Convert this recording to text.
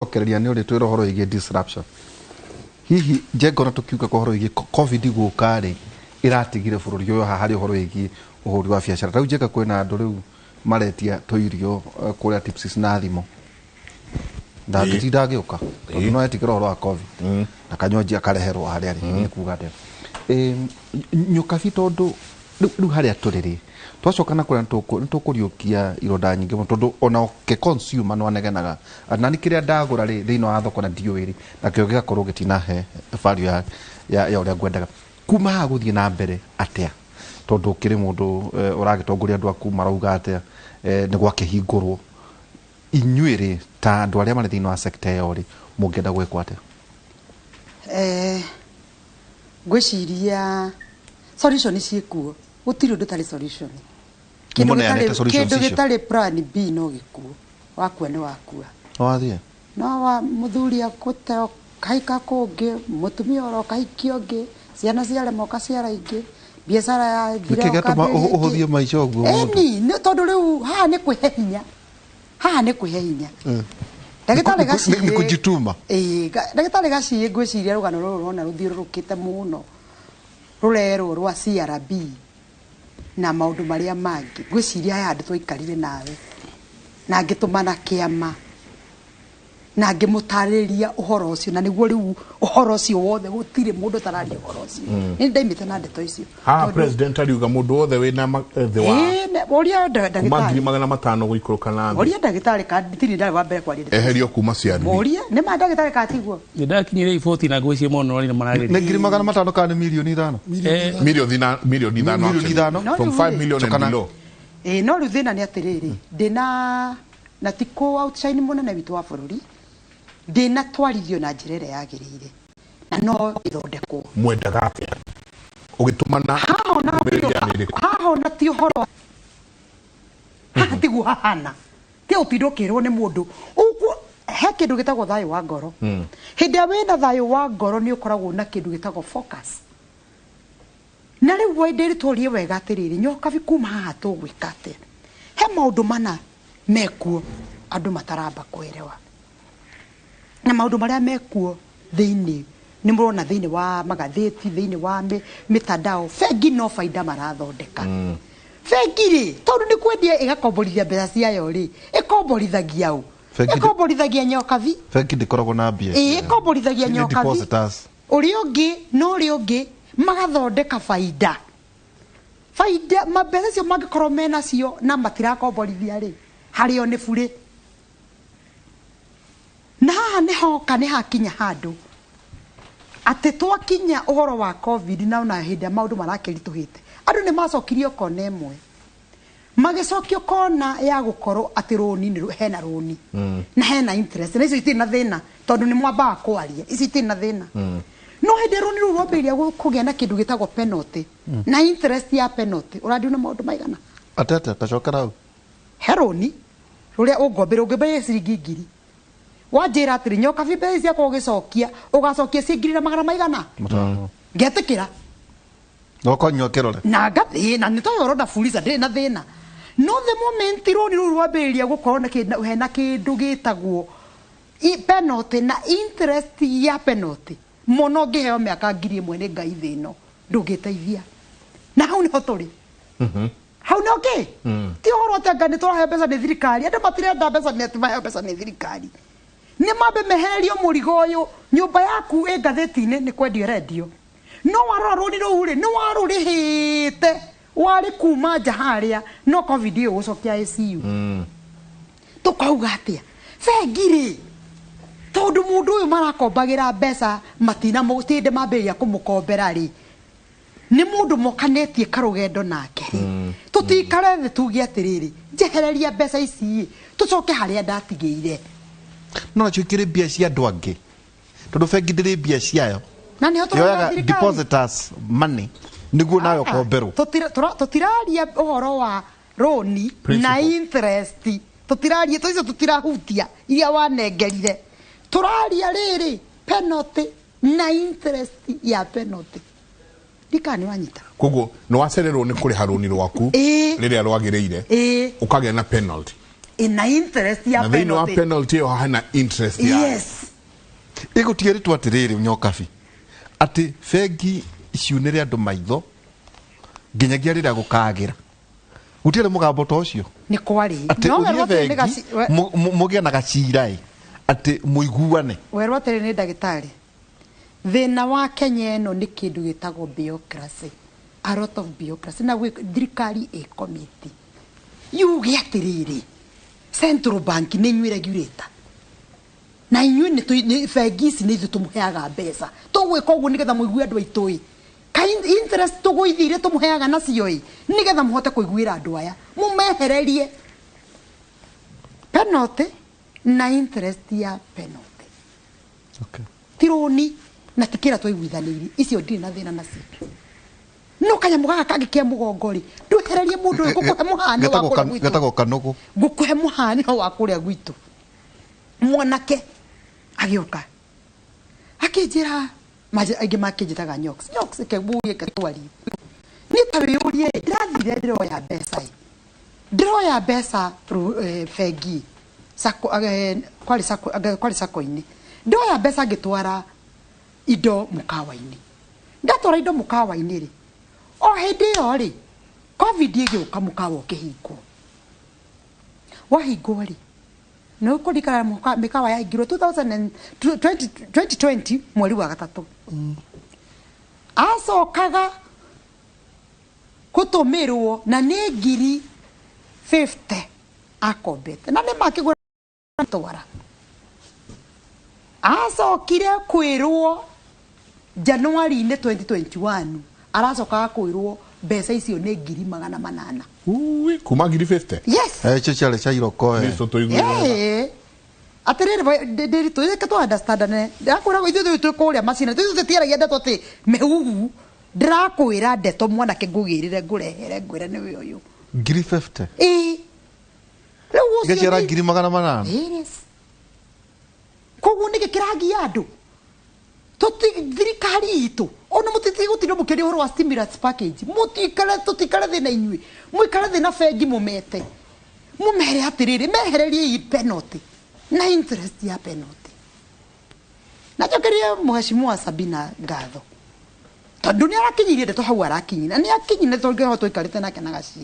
Gũcokereria nĩ ũrĩ twĩra ũhoro wĩgiĩ disruption. Hihi Njenga, ona tũkiuga kwa ũhoro wĩgiĩ COVID gũka rĩ, ĩratigire bũrũri ũyũ haha harĩ ũhoro wĩgiĩ ũhũri wa biacara. Rĩu Njenga, kwĩna andũ rĩu maretia tũirio kũrĩa tipsis na thimũ, ndangĩtinda agĩũka tondũ no etigĩra ũhoro wa COVID na kanywanji akareherwo harĩa arĩ. Nĩ kuga atĩa? Nyokabi, tondũ rĩu harĩa tũrĩ rĩ, twacoka na kũrĩa nĩ tũkũriũkia ironda nyingĩ mũno, tondũ ona ke consumer no anegenaga atĩ nani kĩrĩa ndagũra rĩ thĩinĩ wa thoko na ndiũĩ rĩ, nakĩo gĩgakorwo gĩtinahe value ya ũrĩa ngwendaga. Kuma haha gũthiĩ na mbere atĩa? Tondũ ũkĩrĩ mũndũ ũragĩtongoria, andũ aku marauga atĩa? Nĩ gwakĩhingũrwo, inyuĩ rĩ, ta andũ arĩa marĩ thĩinĩ wa sector ĩyo rĩ, mũngĩenda gwĩkwo atĩa? Ngwĩciria solution ciĩkuo, gũtirĩ ũndũ ũtarĩ solution. Nĩ mũneanĩte solutions Kĩndũ icio? gĩtarĩ plan B no gĩkuo. Wakua nĩ wakua. Wathiĩ. No wa mũthuri akũte ũkahika kũngĩ, mũtumia oro ũkahikia ũngĩ, ciana ciarema ũkaciara ingĩ, biacara ya Nĩkĩ gĩatũma ũhũthie maica ũguo mũndũ? Ĩni nĩ tondũ rĩu haha nĩ kwĩhe hinya, haha nĩ kwĩhe hinya. Ndagĩtarĩ Nĩ kujituma. Ĩĩ, ndagĩtarĩ Gaciĩ, ngwĩciria rũgano rũrũ rwona rũthiũrũrũkĩte mũno rũrerwo rwa CRB na maũndũ marĩa mangĩ. Ngwĩciria haya handũ twaikarire nawe na ngĩtũmana kĩama na ngĩmũtarĩria ũhoro ũcio, na nĩguo rĩu ũhoro ũcio wothe gũtirĩ mũndũ ũtararia ũhoro ũcio. Nĩ ndaimĩte na ndeto icio. Haha president ariuga mũndũ wothe wĩna thĩ wa Ĩĩ, ũria kuma ngiri ndagĩtarĩ. 500 gũikũrũka na thĩ Ũria ndagĩtarĩ ka ndirĩ ndarĩ wa mbere kwaria ndeto. Eherio kuma CRB. Mũrie nĩ ma ndagĩtarĩ ka tiguo. Nĩ ndakinyire iboti na ngwĩciria mũno nĩ maragĩria. Nĩ 500,000 kana nĩ 5 mirioni? 5 mirioni Mirioni actually. 5. No From rĩu 5 rĩ- million and Cokana. below. Ĩĩ, no rĩu thĩna nĩ atĩrĩrĩ, ndĩna na ti kũ outshine mũnene witũ wa bũrũri, ndĩnatwarithio na njĩra ĩrĩa yagĩrĩire na no ĩthondekwo. Mwendaga atĩa ũgĩtũmana? Haha ona Ndũmĩrĩri yarĩ ĩrĩkũ? Haha ona ti ũhoro, haha tiguo hahana, ti ũtinda ũkĩrwo nĩ mũndũ ũguo. He kĩndũ gĩtagwo thayũ wa ngoro. Hĩndĩ ĩrĩa wĩna thayũ wa ngoro, nĩ ũkoragwo na kĩndũ gĩtagwo focus. Na rĩu wenderi tũrie wega atĩrĩrĩ, Nyokabi, kuma haha tũgwĩka atĩa? He maũndũ mana mekuo andũ mataramba kwerewa, na maũndũ marĩa mekuo thĩinĩ nĩ mũrona thĩinĩ wa magathĩti, thĩinĩ wa mĩtandao. Bengi no baida marathondeka. Bengi rĩ, tondũ nĩ kwendia ĩgakomborithia mbeca ciayo rĩ, ĩkomborithagia ũ? Bengi Ĩkomborithagia Nyokabi. Bengi ndĩkoragwo na mbia. Ĩĩ, ĩkomborithagia Nĩ Nyokabi. depositors. Ũrĩa ũngĩ na ũrĩa ũngĩ magathondeka baida. Baida mbeca icio mangĩkorwo menacio na matirakomborithia rĩ, harĩo nĩ burĩ. Na haha nĩ hoka nĩ hakinya handũ atĩ twakinya ũhoro wa COVID, na ona hĩndĩ ĩrĩa maũndũ marakĩritũhĩte, andũ nĩ macokirio kona ĩmwe, magĩcokio kona ya gũkorwo atĩ rũni nĩ hena rũni na hena interest, na icio itirĩ na thĩna tondũ nĩ mwambaga kwaria, icio itirĩ na thĩna. No hĩndĩ ĩrĩa rũni rũu rwambĩrĩria kũgĩa na kĩndũ gĩtagwo penalty na interest ya penalty, ũrandiuna maũndũ maigana. Atete tacokera hau. He rũni rũrĩa ũngombera, ũngĩmberia ciringi 1,000, wanjĩra atĩrĩ, "Nyokabi, mbeca ciakwa ũgĩcokia ũgacokia ciĩ ngiri na magana maigana?" 5. Ngetĩkĩra. Na ũkanyua kĩrore. Na ngathĩ na nĩ toyo ũrona Fuliza ndĩrĩ na thĩna. No the moment rũni rũu rwambĩrĩria gũkorwo na kĩndũ, hena kĩndũ gĩtagwo penalty na interest ya penalty mũno, ũngĩheo mĩaka 1,000 nĩ Ngai thĩ ĩno, ndũngĩteithia. Na hau nĩho tũrĩ. Hau nĩ okay, ti ũhoro atĩ anga nĩ tũraheo mbeca nĩ thirikari. Andũ matirenda mbeca, nĩ atĩ maheo mbeca nĩ thirikari, nĩ mambe meherio mũrigo ũyũ. Nyũmba yaku ĩ ngathĩti-inĩ nĩ kwendio ĩrendio, no warora rũni rũu rĩ, nĩ warũrĩhĩte warĩ kuma nja harĩa, no COVID ĩyo gũcokia ICU. Tũkauga atĩa? Bengi rĩ, tondũ mũndũ ũyũ marakombagĩra mbeca matina tinde mambĩrĩria kũmũkombera rĩ, nĩ mũndũ mokanĩtie karũgendo nake rĩ, tũtikare thĩ tuge atĩrĩrĩ, njehereria mbeca ici ĩ, tũcoke harĩa ndatigĩire? No nacio ikĩrĩ mbia cia andũ angĩ, tondũ bengi ndĩrĩ mbia ciayo. Na nĩho tũrona Yoyaga thirikari. depositors money nĩguo nawe ũkomberwo. Tũtiraria ũhoro wa rũni na Principal. interest, tũtiraria tũicio, tũtirahutia iria wanengerire. Tũraria rĩrĩ penalty na interest ya penalty. Ndikana nĩ wanyita. Koguo nĩ wacererwo nĩ kũrĩha rũni rwaku Ĩĩ. rĩrĩa rwagĩrĩire, Ĩĩ. ũkagĩa na penalty. Ina interest ya Na thĩinĩ wa penalty. Penalty ĩyo hena interest yayo. Yes. Ĩgũtigĩrĩtwo atĩrĩrĩ, nyokabi, atĩ bengi ciunĩre andũ maitho nginyagia rĩrĩa gũkagĩra gũtirĩ mũgambo ta ũcio. Nĩ kwarĩ. Atĩ No ũthiĩ werwo atĩrĩ nĩ bengi mũgĩe na gacira ĩ atĩ mũiguane. Werwo atĩrĩ nĩ ndagĩtarĩ, thĩna wa Kenya ĩno nĩ kĩndũ gĩtagwo bureaucracy, a lot of bureaucracy, na thirikari ĩ komiti yuge atĩrĩrĩ, central bank nĩ inyuĩ regulator na inyuĩ nĩ bengi ici nĩ ithuĩ tũmũheaga mbeca, tũgwĩka ũguo nĩgetha mũigue andũ aitũ ĩ ka interest tũgũithie iria tũmũheaga nacio ĩ nĩgetha mũhote kũiguĩra andũ aya, mũmehererie penalty na interest ya penalty. Ti rũni na ti kĩrĩa twaiguithanĩirie, icio ndirĩ na thĩna nacio, no kanyamũ gaka kangĩ kĩa mũgongo rĩ, ndwehererie mũndũ ũyũ. Ngũkũhe mũhano wa kũrĩa gwitũ. Getagwo kanũgũ. Ngũkũhe mũhano wa kũrĩa gwitũ. Mwanake agĩũka akĩnjĩra, aingĩ makĩnjĩtaga Nyox. Nyox, kegũrie ketwarie niĩ ta wĩyũrie, ndĩrathire ndĩroya mbeca ĩ, ndĩroya mbeca bengi sacco, kwarĩ sacco, kwarĩ sacco-inĩ, ndoya mbeca ngĩtwara indo mũkawa-inĩ. Ndatwara indo mũkawa-inĩ rĩ, o hĩndĩ ĩyo rĩ, COVID ĩgĩũka, mũkawa ũkĩhingwo. Wahingwo rĩ, nĩ ũkũririkana mĩkawa yahingirwo 2020 2020 mweri wa gatatũ. Acokaga gũtũmĩrwo na nĩ ngiri 50 akombete na nĩ makĩgũra twara. Acokire kwĩrwo Januari-inĩ 2021, aracokaga kwĩrwo mbeca icio nĩ ngiri 800. Ui, kuma ngiri 50. Yes. Icio ciarĩ cia iroko. Kristo tũiguire wega. Eh. Atirĩrĩ, ndĩritũ reke tũ understand-ane. Ndĩrakwĩra ithuĩ twĩ kũrĩa macina, ithuĩ tũtiaragia ndeto atĩ mĩhuhu. Ndĩrakwĩra ndeto, mwanake, ngũgĩrĩre, ngũrehere, ngwĩre nĩwe ũyũ. Ngiri 50. Ĩĩ, rĩu ũcio Igaciara 800. Yes. Koguo nĩkĩ kĩragia andũ? Tũti thirikari itũ ona mũtitigũtinda mũkĩaria ũhoro wa stimulus package, mũtikare, tũtikare thĩ na inyuĩ, mũikare thĩ na bengi, mũmete, mũmere atĩrĩrĩ, mehererie penalty na interest ya penalty. Na njokerie mheshimiwa Sabina ngatho tondũ nĩ arakinyirie ndeto hau arakinyia, na nĩ akinyire tondũ hau tũikarĩte nake na gaci.